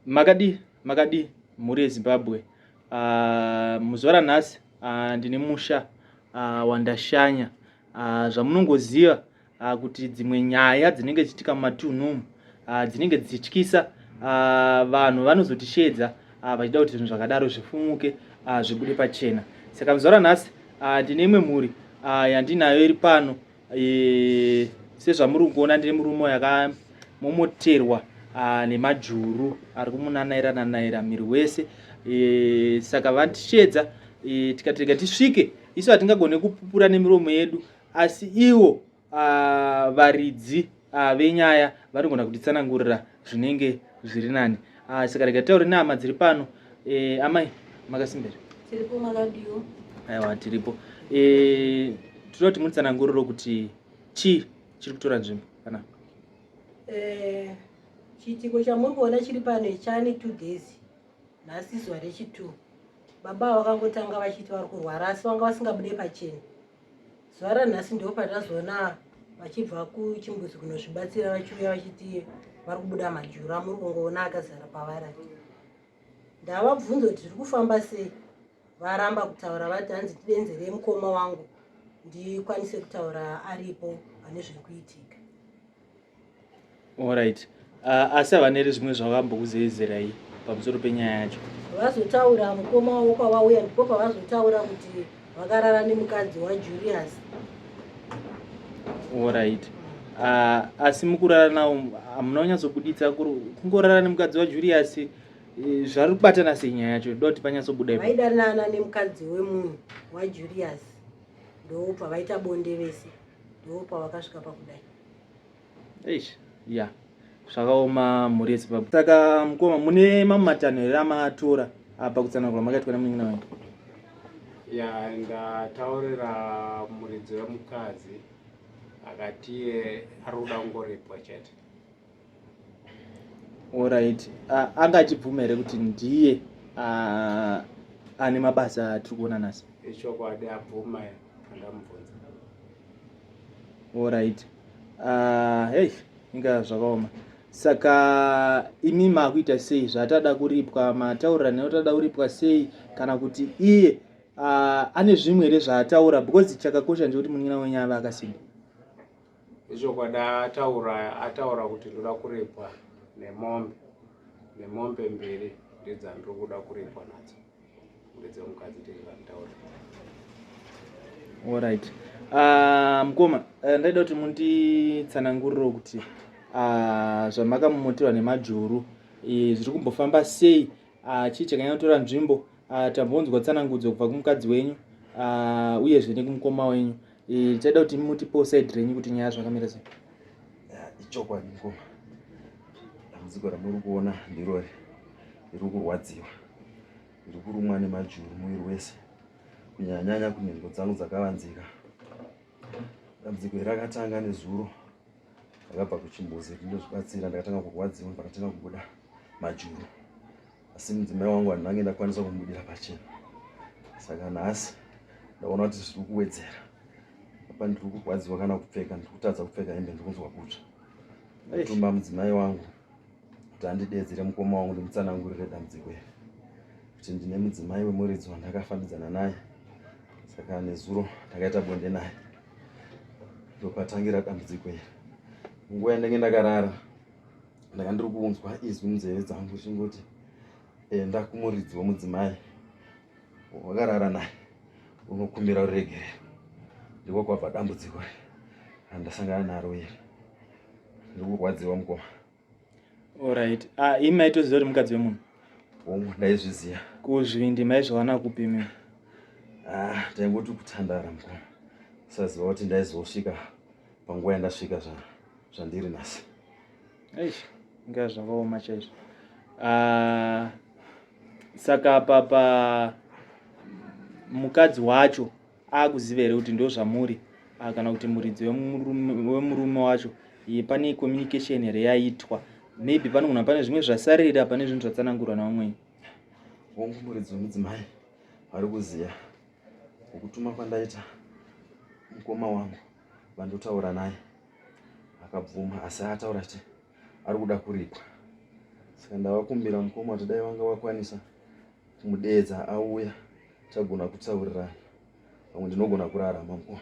Makadii makadii mhuri yeZimbabwe. Muzuva ranhasi ndine musha wandashanya. Zvamunongoziva kuti dzimwe nyaya dzinenge dzichiitika mumatunhu umu dzinenge dzichityisa vanhu vanozotisheedza vachida kuti zvinhu zvakadaro zvifumuke zvibude pachena. Saka muzuva ranhasi ndine imwe mhuri yandinayo iri pano e, sezvamuri kuona ndine murume yakamomoterwa nemajuru ari kumunanaira nanaira miri wese e, saka vatisheedza e, tikati rega tisvike isu hatingagone kupupura nemiromo yedu asi ivo varidzi venyaya vanogona kutitsanangurira zvinenge zviri nani saka rega titaure nehama dziri pano e, amai makasimbera tiripo makadiwo aiwa tiripo e, tinoda kuti mutitsananguriro kuti chii chiri kutora nzvimbo kana e, chiitiko chamuri kuona chiri pano ichani two days nhasi zuva rechitwo baba vakangotanga vachiti vari kurwara asi vanga vasingabude pachena Zuva ranhasi ndipo patazoona vachibva kuchimbuzi kunozvibatsira vachiuya vachiti vari kubuda majuru amuri kungoona akazara pavari. Ndavabvunza kuti zviri kufamba sei varamba kutaura vati hanzi tidenzerei mukoma wangu ndikwanise kutaura aripo pane zviri kuitika. Alright. Asi havana here zvimwe zvavambokuzeezerai pamusoro penyaya yacho? Vazotaura mukoma wavo kwavauya ndipo pavazotaura kuti vakarara nemukadzi waJulius. Alright. Asi mukurara nawo hamuna kunyatsobuditsa kungorara nemukadzi waJulius eh, zvari kubatana sei nyaya yacho ndoda kuti panyatsobuda ipapo. Vaidanana nemukadzi wemunhu waJulius ndopavaita bonde vese ndopavakasvika pakudai. Eish, ya zvakaoma mhuri yezimbabwe saka mukoma mune mamwe matanho here amatora apa kutsanangura makaitwa nemunin'ina wenyu ya ndataurira muridzi wemukadzi akatiye ari kuda kungoripwa chete orit anga achibvuma here kuti ndiye ane mabasa atiri kuona nhasi ichokwadi abvuma andamubvunza Alright. Hey, inga zvakaoma. Saka imi makuita sei zvatada kuripwa mataurira newe tada kuripwa sei kana kuti iye ane zvimwe here zvaataura because chakakosha ndechekuti munin'ina wenyu ave akasimba. Ichokwadi ataura ataura kuti ndoda kuripwa nemombe nemombe mbiri ndidzandiri kuda kuripwa nadzo. ndedzemukadzi ndezvandaura Alright. Mukoma, ndaida kuti munditsanangurire kuti zvamakamumoterwa nemajuru zviri kumbofamba sei chii chakanyanya nzvimbo tambonzwa tsanangudzo kubva kumukadzi wenyu uyezve nekumukoma wenyu tichaida kuti mutipewo side renyu kuti nyaya zvakamira sei ichokwadi mukoma dambudziko ramuri kuona ndirori ndiri kurwadziwa Ndiri kurumwa nemajuru muviri wese kunyanyanyanya kunhengo dzangu dzakavanzika. Dambudziko iri rakatanga nezuro ndakabva kuchimbuzi ndinozvibatsira ndakatanga kurwadziwa ndakatanga kubuda majuru asi mudzimai wangu handinange ndakwanisa kumubudira pachena saka nhasi ndaona kuti zviri kuwedzera apa ndiri kurwadziwa kana kupfeka ndiri kutadza kupfeka hembe ndiri kunzwa kutsva ndatuma mudzimai wangu kuti andideedzere mukoma wangu ndimutsanangurire dambudziko iri kuti ndine mudzimai wemuridzi wandakafambidzana naye saka nezuro ndakaita bonde naye ndopatangira dambudziko iri nguva yandenge ndakarara ndanga ndiri kunzwa izwi munzeve dzangu richingoti enda kumuridzi wemudzimai wakarara naye unokumbira ruregerero ndiko kwabva dambudziko randasangana naro iri ndiri kurwadziwa mukoma Alright. Ah, imi maitoziva kuti mukadzi wemunhu? Hongu, ndaizviziva. Ko zvivindi maizviwana kupi imi? Ah, ndaingoti kutandara mukoma. Saziva kuti ndaizosvika panguva yandasvika zvandiri nhasi. Eish, inga zvakaoma chaizvo. Ah, saka papa mukadzi wacho akuziva here kuti ndozvamuri ah, kana kuti muridzi wemurume wacho pane communication here yaitwa maybe panogona pane zvimwe zvasarira pane zvinhu zvatsanangurwa navamweni hongu muridzi wemudzimai vari kuziva ukutuma kwandaita mukoma wangu vandotaura naye akabvuma asi ataura chete ari kuda kuripwa. Saka ndavakumbira mukoma kuti dai vanga vakwanisa kumudeedza auya tagona kutaurirana, pamwe ndinogona kurarama mukoma,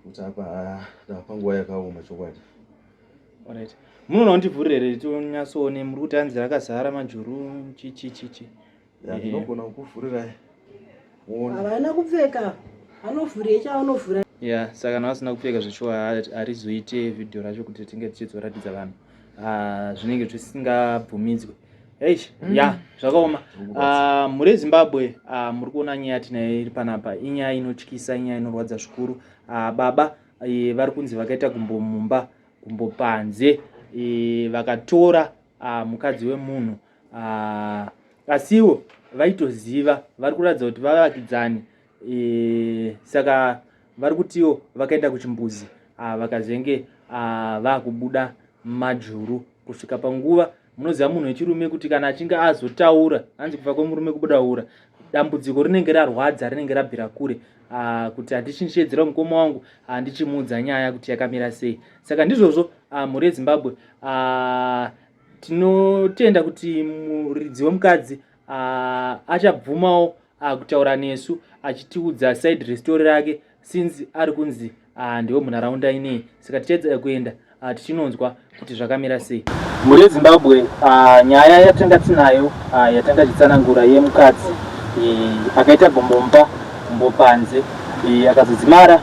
kuti apa haa ndava panguva yakaoma chokwadi. Alright. Munoona kundivhurira here tonyatsoone muri kuti hanzi rakazara majuru chichi chichi. Ya, ndinogona kukuvhurirai muone. Havana kupfeka, vanovhurei chavanovhura? Ya, saka kana vasina kupfeka zveshuwa harizoite vhidhiyo racho kuti tinge tichizoratidza vanhu. Ah, zvinenge zvisingabvumidzwe. Eish, ya, zvakaoma. Ah, mhuri yeZimbabwe, ah, muri kuona nyaya yatinayo iri panapa. Inyaya inotyisa, inyaya inorwadza zvikuru. Ah, baba vari kunzi vakaita gumbo mumba, gumbo panze, vakatora mukadzi wemunhu. Asiwo vaitoziva, vari kuratidza kuti vavakidzani. Saka vari kutiwo vakaenda kuchimbuzi, vakazenge vakubuda majuru kusvika panguva munoziva munhu wechirume kuti kana achinge azotaura hanzi kufa kwemurume kubuda ura, dambudziko rinenge rarwadza, rinenge rabvira kure, kuti handichinshedzera mukoma wangu, handichimuudza nyaya kuti yakamira sei. Saka ndizvozvo, mhuri yeZimbabwe, tinotenda kuti muridzi wemukadzi achabvumawo kutaura nesu achitiudza side restory rake, since ari kunzi ndiwe munharaunda ineyi. Saka tichaedza kuenda tichinonzwa kuti zvakamira sei. Mhuri yeZimbabwe, nyaya yatanga tinayo, yatanga tichitsanangura yemukadzi akaita gumbo mumba gumbo panze, akazodzimara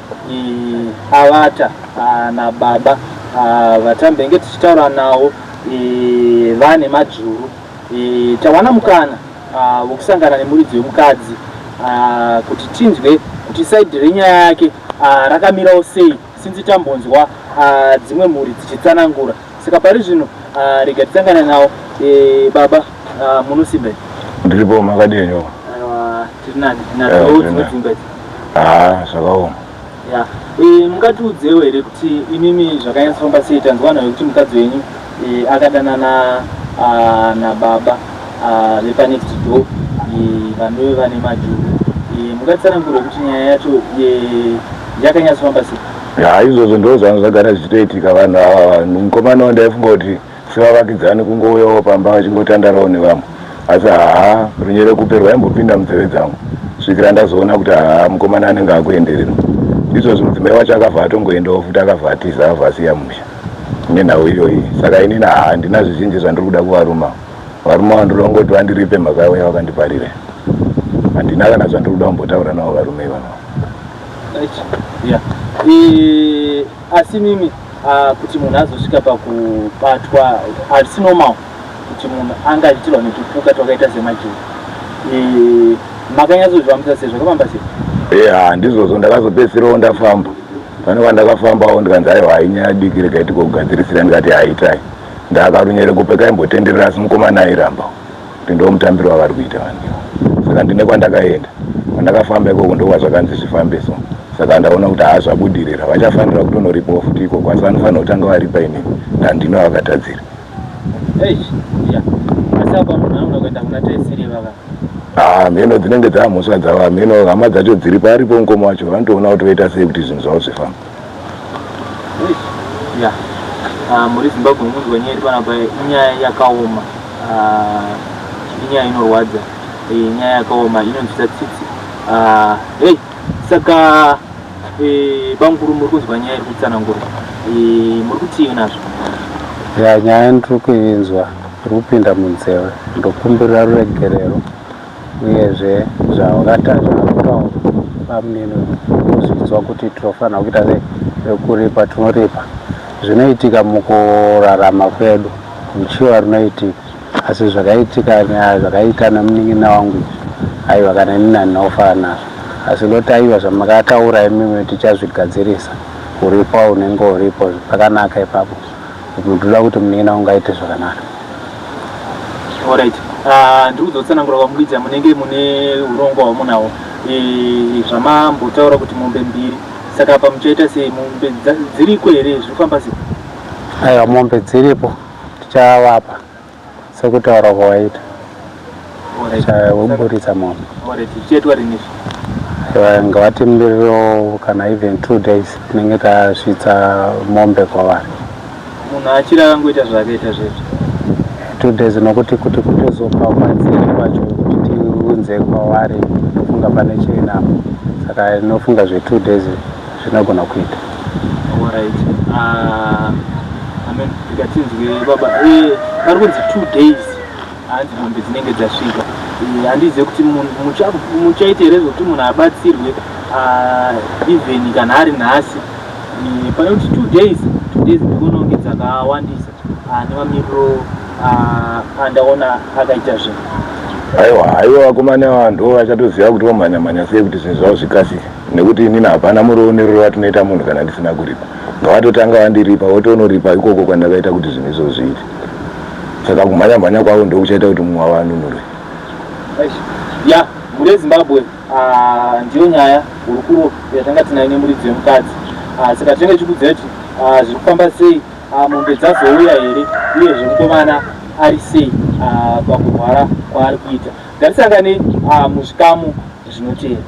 avata nababa vatambenge tichitaura nawo vane majuru. Tawana mukana wekusangana nemuridzi wemukadzi kuti tinzwe kuti side renyaya yake rakamirawo sei, since tambonzwa dzimwe mhuri dzichitsanangura. Saka pari zvino rega tisangane nawo. Baba, munosimba here? Ndiripo, makadini? Aiwa, tiri nani nadzo dzimwe dzimba idzi. Haa, zvakaoma. Ya, mungatiudzewo here kuti imimi zvakanyatsofamba sei? Tanzwa nhau yekuti mukadzi wenyu akadanana nababa vepanext door, vanove vane majuru. Mungatitsanangure kuti nyaya yacho yakanyatsofamba sei? Ya, izvozvo ndo zvangu zvagara zvichitoitika. Vanhu ava, mukomana wandaifunga kuti sevavakidzani kungouyawo pamba vachingotandarawo nevamwe, asi haa, runyerekupe rwaimbopinda munzeve dzangu svikira ndazoona kuti haa, mukomana anenge akuenderera izvozvi. Mudzimai wacho akabva atongoendawo futi, akabva atiza, akabva asiya musha nenhau iyoyi. Saka inini haa, handina zvizhinji zvandiri kuda kuvaruma. Varume ava ndoda kungoti vandiripe mhaka yavo yavakandiparira. Handina kana zvandiri kuda kumbotaura navo varume ivava. Yeah. Asi mimi, kuti munhu azosvika pakubatwa hazvisi normal kuti munhu anga achiitirwa netupuka twakaita semajuru. Makanyatsozvifambisa sei? Zvakafamba sei? Ya, ndizvozvo. Ndakazopedzisirawo ndafamba pane kwandakafambawo, ndikanzi aiwa, hainyaya diki, regai tikokugadzirisira. Ndikati haitai. Ndakarunyerekupe kaimbotenderera, asi mukomana airamba kuti ndo mutambiro wavari kuita vanhu ivo. Saka ndine kwandakaenda, kwandakafamba ikoko ndokwazvakanzi zvifambe so. Saka ndaona kuti haa, zvabudirira, vachafanira kutonoripawo futi ikoko, asi vanofanira kutanga varipa inini ndandino vakatadzira. Eish, yeah. Asi apa munhu anoda kuenda kuna taisireva ka? Ah, mheno dzinenge dzamhosva dzavo, mheno hama dzacho dziripo, aripo mukoma wacho, vanotoona kuti voita sei kuti zvinhu zvavo zvifambe. Eish, yeah. Mhuri Zimbabwe, munzwa nyaya iri panapa, inyaya yakaoma, inyaya inorwadza, inyaya yakaoma inonzwisa tsitsi. Hey, saka bamukuru, muri kunzwa nyaya iri kutsanangurwa, muri kutii nazvo? Ya, nyaya ndiri kuinzwa, iri kupinda munzeve. Ndokumbirira ruregerero, uyezve zvawakataura bamunini kuzvinzwa kuti tinofanira kuita sei kuripa, tinoripa. Zvinoitika mukurarama kwedu, ruchiva runoitika, asi zvakaitika zvakaita nemunin'ina wangu izvi, aiwa, kana inini handina kufara nazvo. Asi ndoti aiwa, zvamakataura imimi tichazvigadzirisa, uripo unenge uripo pakanaka ipapo. Ndoda kuti munin'ina wangu aite zvakanaka. Alright. Ndiri kudzotsanangura kwamukuita, munenge mune urongwa hwamunawo, zvamambotaura kuti mombe mbiri. Saka apa muchaita sei? Mombe dziriko here? Zviri kufamba sei? Aiwa, mombe dziripo, tichavapa sekutaura kwawaita. Tichaburitsa mombe. Alright, zvichaitwa rini izvi? Aiwa, ngavatimiriro kana even 2 days, tinenge tasvitsa mombe kwavari. Munhu achiri akangoita zvaakaita zvezvo? Zvetwo days nokuti kuti kutozopa kwadziri kwacho kuti tiunze kwavari ndofunga pane chena apo saka ndinofunga zvetwo days zvinogona kuita. Alright. Amen. Tikatinzwe baba. Eh, pari kunzi 2 days hanzi mombe dzinenge dzasvika. Eh, handizive kuti muchaita here zvekuti munhu abatsirwe ah, even kana ari nhasi. Eh, pane kuti 2 days, 2 days ndikuona kunge dzakawandisa. Ah, nemamiriro ah, andaona akaita zvinhu. Aiwa, haiwa vakomana ava ndo vachatoziva kuti vomhanya mhanya sei kuti zvinhu zvavo zvikasike. Nekuti inini hapana murionero watinoita munhu kana ndisina kuripa. Ngavatotanga vandiripa votonoripa ikoko kwandakaita kuti zvinhu izvozvo zviite. Saka kumhanya mhanya kwavo ndokuchaita kuti mumwe wavo anunurwe. Ya, mhuri yeZimbabwe ah, ndiyo nyaya hurukuro yatanga tinayo nemuridzi wemukadzi. Ah, saka tinenge tichikuudzai kuti ah, zviri kufamba sei Ah, mombe dzazouya here uyezve mukomana ari sei ah, pakurwara kwaari kuita ngatisangane ah, muzvikamu zvinoteera.